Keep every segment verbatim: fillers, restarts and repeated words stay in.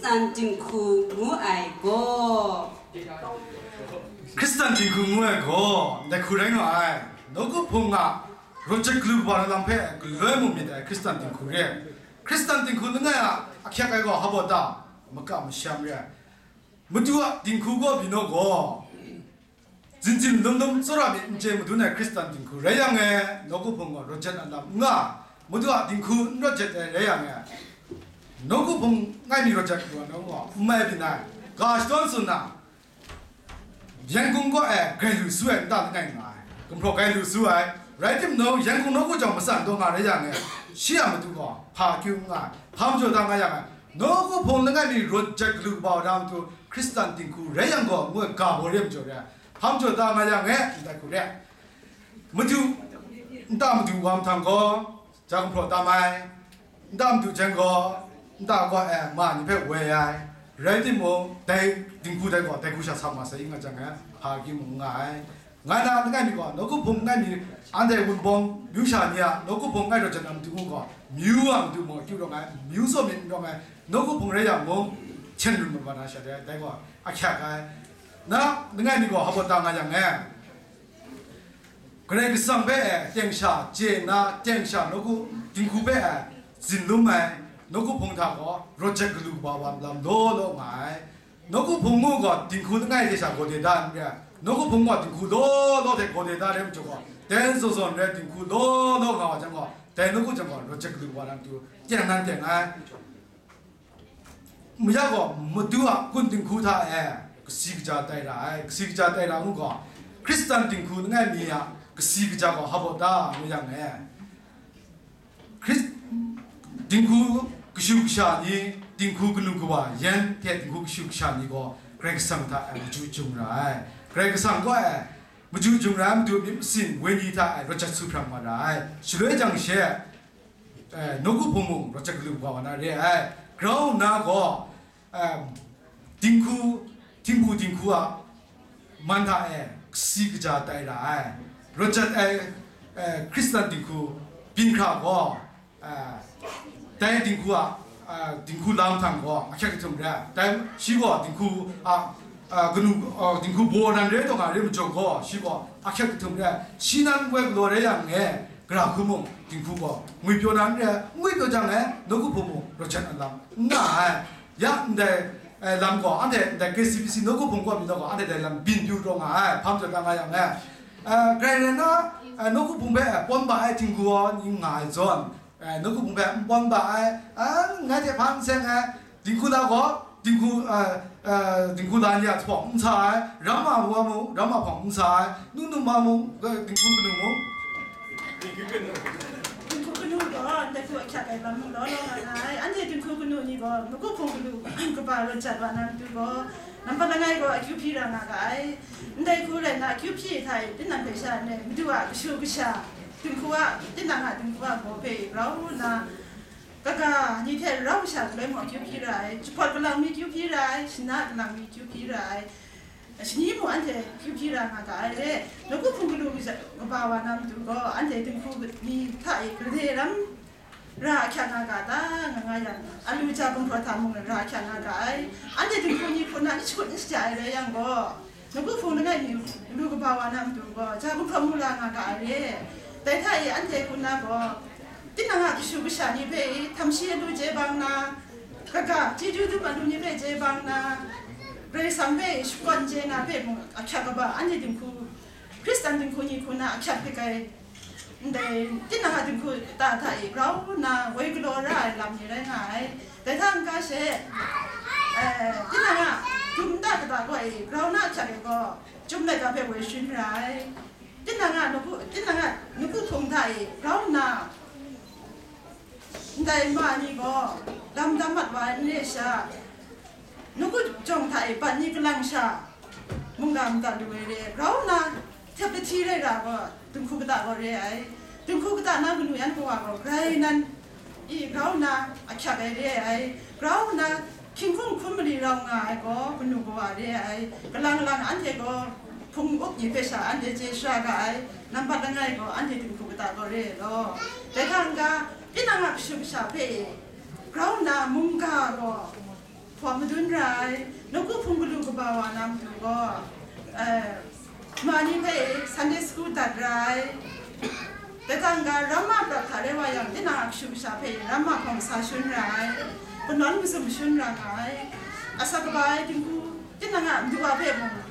Hkristan dinghku ngu ai gaw. Hkristan dinghku ngu ai gaw, ndai hku rai nga ai. Nawku hpung a rawt jat galu kaba na lam hpe galoi mung myit ai Hkristan dinghku re ai. Hkristan dinghku langai a ahkyak ai gaw hpa baw ta? Maka masham re ai. Madu a dinghku gaw byin naw gaw, zin zin lum lum tsawra myit n chye madun ai Hkristan dinghku rai yang e, nawku hpung gaw rawt jat na lam n nga, Madu a dinghku n rawt jat ai rai yang e, nawku hpung langai mi rawt jat lu ai nawku gaw n mai byin ai. Ga shadawn tsun na, Yangon kaw e grai lu su ai nta langai nga ai, gumhpraw grai lu su ai, rai timung, Yangon nawku jawng matsan taw nga rai yang e, shi a matu gaw hpa kyu n nga ai, hpa majaw ta nga yang e, nawku hpung langai mi rawt jat galu kaba wa na matu Hkristan dinghku rai yang gaw, ngu ai ga baw re ai majaw re ai, hpa majaw ta nga yang e, ndai hku re ai. Madu, nta madu wa mahtang gaw, ja gumhpraw tam ai, nta madu jen gaw, nta gaw, e, ma ni hpe woi ai, rai timung, dai dinghku dai gaw, dai hku sha sa ma sai, nga jang e, hpa kyu mung n nga ai. Ngai na langai mi gaw, nawku hpung langai mi, anhte Wunpawng myu sha ni a nawku hpung langai rawt jat na matu gaw, myu a matu mung akyu rawng ai, myu tsaw myit n rawng ai, nawku hpung rai yang mung, hten run mat wa na sha de, dai gaw ahkyak ai. Na langai mi gaw hpa baw ta nga yang e, Karai Kasang hpe e teng sha chye nna, teng sha nawku dinghku hpe e zin lum ai, nawku hpung hta gaw rawt jat galu kaba wa lam law law nga ai. Nawku hpung mung gaw dinghku langai hte sha gaw de da n re ai. Nawku hpung gaw dinghku law law hte gaw de da re majaw gaw, ten zawn zawn re dinghku law law nga wa jang gaw, dai nawku jang gaw rawt jat galu wa lam tu teng nan teng ai. Maya gaw, Madu a kun dinghku hta e kasi kaja tai ra ai, kasi kaja tai ra ngu gaw, Hkristan dinghku langai mi a kasi kaja gaw hpa baw ta ngu yang e, Hkris-, dinghku kashu kasha ni, dinghku kanu kawa yan hte dinghku kashu kasha ni gaw Karai Kasang hta e maju jung ra ai. Karai Kasang kaw e maju jung ra ai matu myit masin wenyi hta e rawt jat su hpram wa ra ai. Shaloi jang she, e, nawku hpung mung rawt jat galu kaba wa na re ai. Grau nna gaw, e, dinghku, htingbu dinghku a man hta e kasi kaja tai ra ai. Rawt jat ai, e, Hkristan dinghku byin hkra gaw, e, dai dinghku a, e, dinghku lam hta gaw ahkyak jahtum re ai. Dai shi gaw dinghku a, e, kanu, e, dinghku baw nan re taw nga re majaw gaw, shi gaw ahkyak jahtum re ai. Shi nan woi galaw rai yang e, gara hku mung dinghku gaw ngwipyaw na n re ai, ngwipyaw jang e, nawku hpung mung rawt jat na lam n nga ai. Ya ndai, e, lam gaw, anhte ndai K C B C nawku hpung kaw mi nawku, anhte dai lam byin yu taw nga ai, hpa majaw ta nga yang e. E, grai rai nna, e, nawku hpung hpe, e, pawn ba ai dinghku gaw n nga ai zawn, e, nawku hpung hpe n pawn ba ai, a, ngai hte hpa n seng ai, dinghku la gaw, dinghku, e, e, dinghku la ni a hpawng n sa ai, ram ma wa mung, ram ma hpawng n sa ai, nu nu ma mung, e, dinghku kanu mung. Dinghku kanu gaw, ndai hku ahkyak ai lam mung law law nga ai. Anhte dinghku kanu ni gaw, nawku hpung galu kaba rawt jat wa na matu gaw, nampat langai gaw akyu hpyi ra nga ga ai. Ndai hku rai nna, akyu hpyi hta e, tinang hpe sha nme, Madu a kashu kasha, dinghku a, tinang a dinghku a baw hpe grau nna, kaga ni hte rau sha galoi mung akyu hpyi ra ai, jahpawt galang mi akyu hpyi ra ai, shana galang mi akyu hpyi ra ai, shani mung anhte akyu hpyi ra nga ga ai re. Nawku hpung galu kaba wa na matu gaw, anhte dinghku ni hta e gade ram ra ahkyak nga ga ta, nga nga yang, alu ja gumhpraw hta mung ra ahkyak nga ga ai. Anhte dinghku ni hku na n shakut n shaja ai rai yang gaw, nawku hpung langai mi galu kaba wa na matu gaw, ja gumhpraw mu la nga ga ai re. Dai hta e anhte hku na gaw, tinang a kashu kasha ni hpe htam shi alu chye bang na, kaga chyeju dum alu ni hpe chye bang na, Karai Kasang hpe shakawn chye na hpe mung ahkyak kaba, anhte dinghku, Hkristan dinghku ni hku na ahkyak hpik ai, ndai tinang a dinghku kata hta e grau nna woi galaw ra ai lam ni rai nga ai. Dai hta n-ga she, e, tinang a dum nta kata gaw e grau na ahkyak ai gaw, chyum laika hpe woi sharin ra ai. Tinang a nawku, tinang a nawku hpung hta e grau nna, ndai ma ni gaw lam dam mat wa ai n re sha, nawku jawng hta e bat ni kalang sha, mungga mada lu ai re ai, grau nna, htyep lahti rai ra gaw, dinghku kata gaw re ai. Dinghku kata na kanu yan kawa gaw, grai nan, i grau nna ahkyak ai re ai, grau nna hkying hkum hkun mali rau nga ai gaw kanu kawa re ai, kalang lang anhte gaw hpung up ni hpe sha anhte chye shara ga ai, nambat langai gaw anhte dinghku kata gaw re ai law. Dai hta n-ga, tinang a kashu kasha hpe grau nna mungga gaw Hpa madun ra ai, nawku hpung galu kaba wa na matu gaw, eh, ma ni hpe Sunday school dat ra ai. Dai hta n-ga, ramma prat hta re wa yang, tinang a kashu kasha hpe ramma hkawng sa shun ra ai, kanawn mazum shun ra nga ai. Asak kaba ai dinghku, tinang a madu wa hpe mung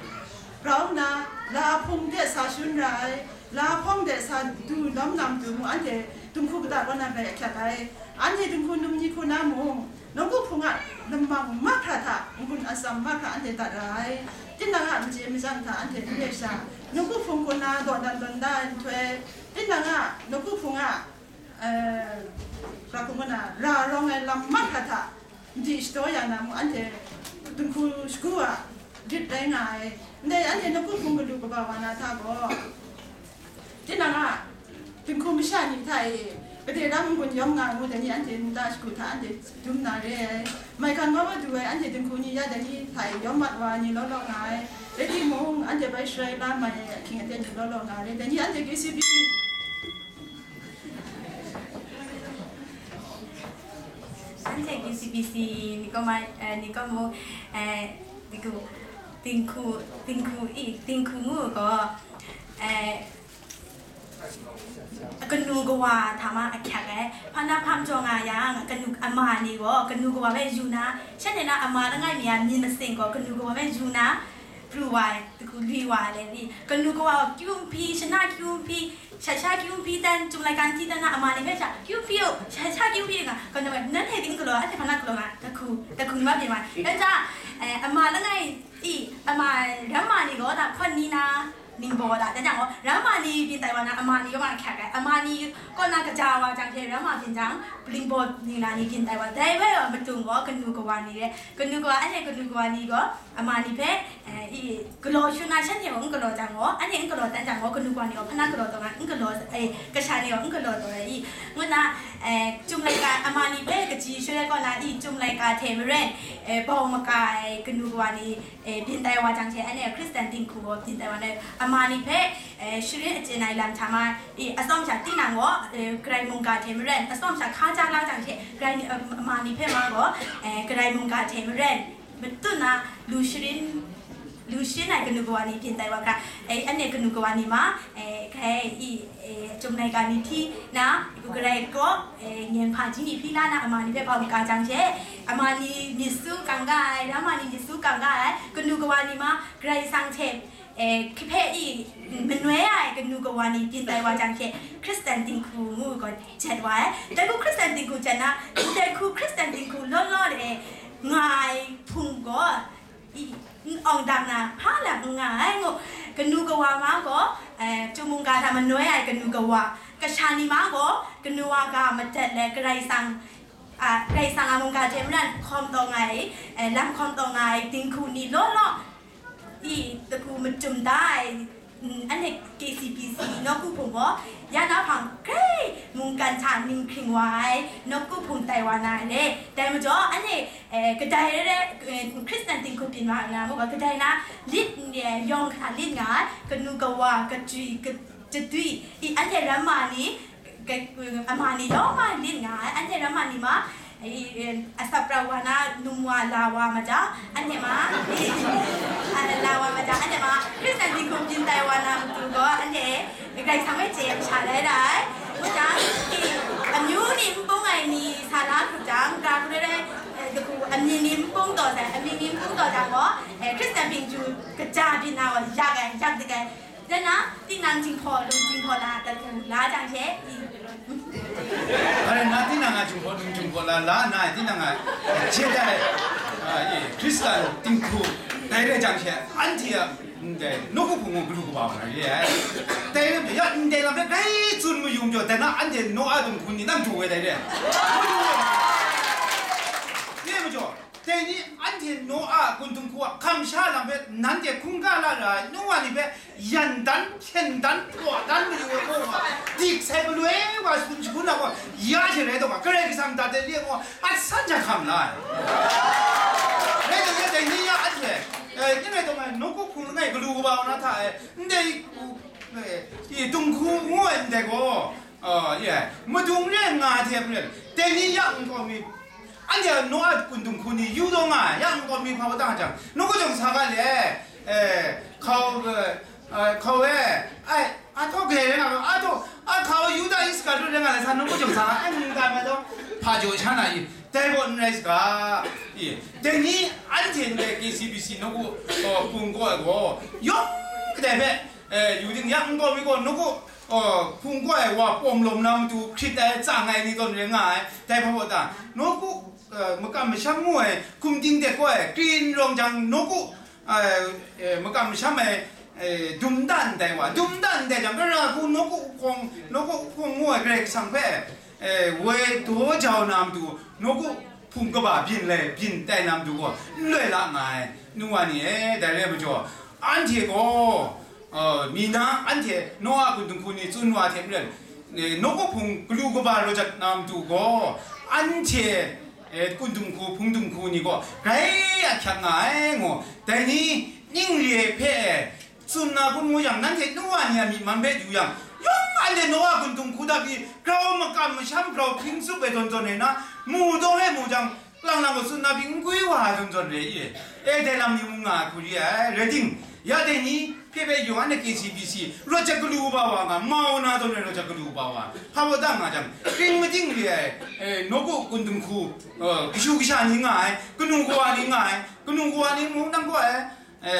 grau nna, la hpung de sa shun ra ai, la hpawng de sa du lawm na matu mung, anhte dinghku kata kaw na bai ahkyak ai. Anhte dinghku num ni hku na mung, nawku hpung a lamang mahkra hta n-gun atsam mahkra anhte dat ra ai. Tinang a machye majan hta anhte n re sha, nawku hpung kaw na dawdan dawn da ai nhtoi, tinang a nawku hpung a, eh, ra hkung kaw na ra rawng ai lam mahkra hta madi shadaw ya na mung, anhte dinghku shagu a rit rai nga ai. Ndai anhte nawku hpung galu kaba wa na hta gaw, tinang a dinghku masha ni hta e, gade rang n-gun yawm nga ngu, dai ni anhte nta shagu hta anhte dum na re ai. Maigan wa wa du ai anhte dinghku ni ya dai ni hta e yawm mat wa ai ni law law nga ai. Rai timung, anhte bai sharai la mai ai ahkying aten ni law law nga ai. Dai ni anhte K C B C, anhte K C B C ni kaw ma, eh, ni kaw mu, eh, dinghku, dinghku, dinghku i, dinghku ngu gaw, eh, kanu kawa hta ma ahkyak ai. Hpa na hpa majaw nga yang, kanu ama ni gaw kanu kawa hpe yu na, shanhte na ama langai mi a myit masin gaw kanu kawa hpe yu na, pru wa ai, dinghku lui wa ai le ni, kanu kawa kyu n hpyi, shana kyu n hpyi, shat sha kyu n hpyi dan, Chyum laika n hti dan na, ama ni hpe sha kyu n hpyi u, shat sha kyu n hpyi nga, kanu, nanhte ting galaw, anhte hpa na galaw nga, dinghku, dinghku ni ma byin wa ai. Dan hta, eh, ama langai i, ama ramma ni gaw da hkawn ni na, ningbaw da, dan jang gaw, ramma ni byin tai wa na, ama ni kaw ma ahkyak ai. Ama ni kaw na kaja wa jang hte, ramma byin jang, ningbaw ningla ni byin tai wa. Dai bai wa matu gaw, kanu kawa ni re, kanu kawa, anhte kanu kawa ni gaw, ama ni hpe, eh, i, galaw shun na, shanhte gaw n galaw jang gaw, anhte n galaw dan jang gaw, kanu kawa ni gaw hpa na galaw taw nga, n galaw, eh, kasha ni gaw n galaw taw ai i, ngu na, eh, Chyum laika, ama ni hpe kaji share kaw na i, Chyum laika hte maren, eh, bau maka ai kanu kawa ni, eh, byin tai wa jang hte, anhte Hkristan dinghku gaw byin tai wa na, ama ni hpe, eh, sharin achyin ai lam hta ma, i, atsawm sha tinang gaw, eh, Karai mungga hte maren, atsawm sha hkaja la jang hte, Karai ni, eh, ama ni hpe ma gaw, eh, Karai mungga hte maren, matut na lu sharin, lu sharin ai kanu kawa ni byin tai wa hkra, eh, anhte kanu kawa ni ma, eh, grai i, eh, Chyum laika ni hti na, Grai kaw, eh, nyen hpa ji ni hpyi la na, ama ni hpe bau maka jang hte, ama ni myit su kangga ai, ramma ni myit su kangga ai, kanu kawa ni ma, Karai Kasang hte, eh, hpe i, manoi ai kanu kawa ni byin tai wa jang hte, Hkristan dinghku ngu gaw jet wa ai. Dai hku Hkristan dinghku jet na, dai hku Hkristan dinghku law law de nga ai hpung gaw, i, n-, awng dang na hpa lam n nga ai ngu, kanu kawa ma gaw, eh, Chyum mungga hta manoi ai kanu kawa, kasha ni ma gaw, kanu wa ga madat let Karai Kasang, a, Karai Kasang a mungga hte maren hkawm taw nga ai, eh, lam hkawm taw nga ai dinghku ni law law, i, dinghku machyum da ai, mm, anhte K C B C nawku hpung gaw, ya na hpang grai mungkan hta ninghkring wa ai nawku hpung tai wa na ai le. Dai majaw, anhte, eh, kadai re re, eh, Hkristan dinghku byin wa na, mung gaw kadai na lit, eh, yawng hkra lit nga ai, kanu kawa, kachyoi, ka-, chadwi, i, anhte ramma ni, Ga-, ama ni yawng ma lit nga ai, anhte ramma ni ma, i, i, asak pra wa na, num wa, la wa maja, anhte ma, i, a, la wa maja, anhte ma, Hkristan dinghku byin tai wa na matu gaw, anhte Karai Kasang hpe chye ai masha lai ra ai. Ngu jang, i, amyu ni n bung ai ni sa na hkrup jang, ga hkru re, e, daku, amying ni n bung taw sai, amying ni n bung taw jang gaw, e, Hkristan bingju kaja byin na gaw, yak ai, yak dik ai. Dan na, tinang jinghpaw lung jinghpaw la dat hku la jang she, i. Are na tinang a jinghpaw lung jinghpaw la la na, tinang a jadai, a, i, Hkristan dinghku dai re jang she, anhte a, ndai, nawku hpung gaw galu kaba nga re ai. Dai re, ya, ndai lam hpe grai tsun mayu majaw, dan na anhte Noa dinghku ni nang du ai dai re. Mayu ai. Re majaw, dai ni anhte Noa gun dinghku a kamsha lam hpe nanhte hkungga la ra ai, Noa ni hpe yan dan, hpyen dan, praw dan mayu ai gaw, dik sai galoi wa sum shagun na gaw, ya hte rai taw nga, Karai Kasang dat ai re gaw, a san jahkam la ai. Rai taw, dai ni ya anhte, eh, ning rai taw nga, nawku hpung langai galu kaba wa na hta e, ndai, eh, i, dinghku ngu ai ndai gaw, ah, ye, madung re nga hte maren, dai ni ya nkau mi, Anhte Noa kundung hku ni yu taw nga ai, ya nkau mi hpa wa tang jang, nawku jawng sa ga le, eh, hkau, eh, hkau e, ai, a htaw gale rai nga ga, a htaw, a hkau Yuda Iskariot rai nga le sa, nawku jawng sa ga, ai, n ga mai taw, hpa jaw sha na i, dai gaw n rai saga, i, dai ni anhte ndai K C B C nawku, oh, hpung gaw ai gaw, yawng kadai hpe, eh, yu ting ya nkau mi gaw, nawku, oh, hpung gaw ai wa pawm lawm na matu hkrit ai, tsang ai ni tawn rai nga ai, dai hpa wa ta, nawku, eh, makam masham ngu ai, hkum ting de koi, krin rawng jang nawku, eh, eh, makam masham ai, eh, dum dan ndai wa, dum dan ndai jang, gara hku nawku hkawng, nawku hkawng ngu ai Karai Kasang hpe, eh, woi daw jau na matu, nawku hpung kaba byin lai, byin tai na matu gaw, n loi la nga ai, nu wa ni e, dai re ai majaw, anhte gaw, Uh, mi na anhte Noa kundung hku ni tsun wa hte maren, eh, nawku hpung galu kaba rawt jat na matu gaw, anhte, eh, kundung hku, hpung dung hku ni gaw grai ahkyak nga ai ngu, dai ni ning re ai hpe, eh, tsun na hkrum ngu yang, nanhte nu wa ni a myi man hpe yu yang, yawng anhte Noa kundung hku da pyi, grau makam masham grau hpring tsup ai zawn zawn e na, mu dawng e mu jang, lang lang gaw tsun na pyi n gwi wa ai zawn zawn re i, e, dai lam ni mung nga ai hku re ai, rai ting, ya dai ni hpe bai yawng anhte K C B C, rawt jat galu kaba wa nga, mau na zawn rai rawt jat galu kaba wa, hpa baw da nga jang, kring mating re ai, e, nawku kundung hku, e, kashu kasha ni nga ai, kanu kawa ni nga ai, kanu kawa ni mung nang gaw ai, e,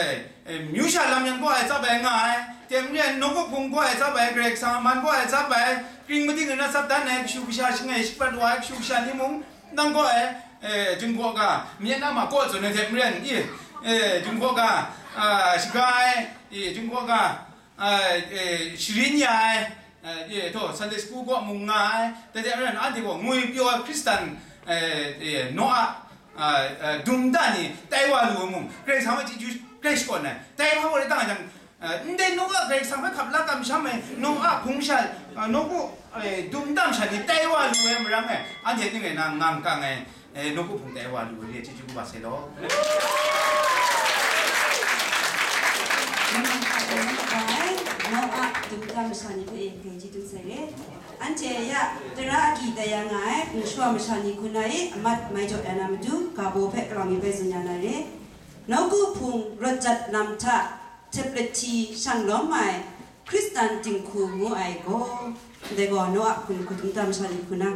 e, myu sha lam yan gaw ai tsap ai nga ai, teng re ai, nawku hpung gaw ai tsap ai, Karai Kasang a man gaw ai tsap ai, kring mating re na tsap dan ai, kashu kasha shangai shaprat wa ai, kashu kasha ni mung, nang gaw e, e, Jinghpaw ga, myen na ma kaw tsun ai hte maren, i, e, Jinghpaw ga, a, shaga ai, i, Jinghpaw ga, a, e, sharin ya ai, e, i, to, Sunday school kaw mung nga ai, dai hte maren, anhte gaw ngwi pyaw ai Hkristan, e, e, Noa, a, a, dum dan ni tai wa lu ai mung, Karai Kasang hpe chyeju grai shakawn ai, dai hpa gaw rai tang ai jang, Eh, ndai Noa Karai Kasang hpe hkap la kamsham ai, Noa hpung sha, eh, nawku, eh, dum dam sha ni tai wa lu ai marang e, anhte ning e na ngang kang ai, eh, nawku hpung tai wa lu ai re, chyeju kaba sai law. Noa dum dam sha ni hpe e, hpe chyeju sai re. Anhte ya, tara agyi tai ya nga ai, nshua masha ni hku na e, amat mai jaw ya na matu, ga baw hpe karau mi bai tsun ya na re. Nawku hpung rawt jat lam hta, Hte prat hti shang lawm ai Hkristan dinghku ngu ai gaw, ndai gaw Noa hpung hku dum dam sha ni hku na,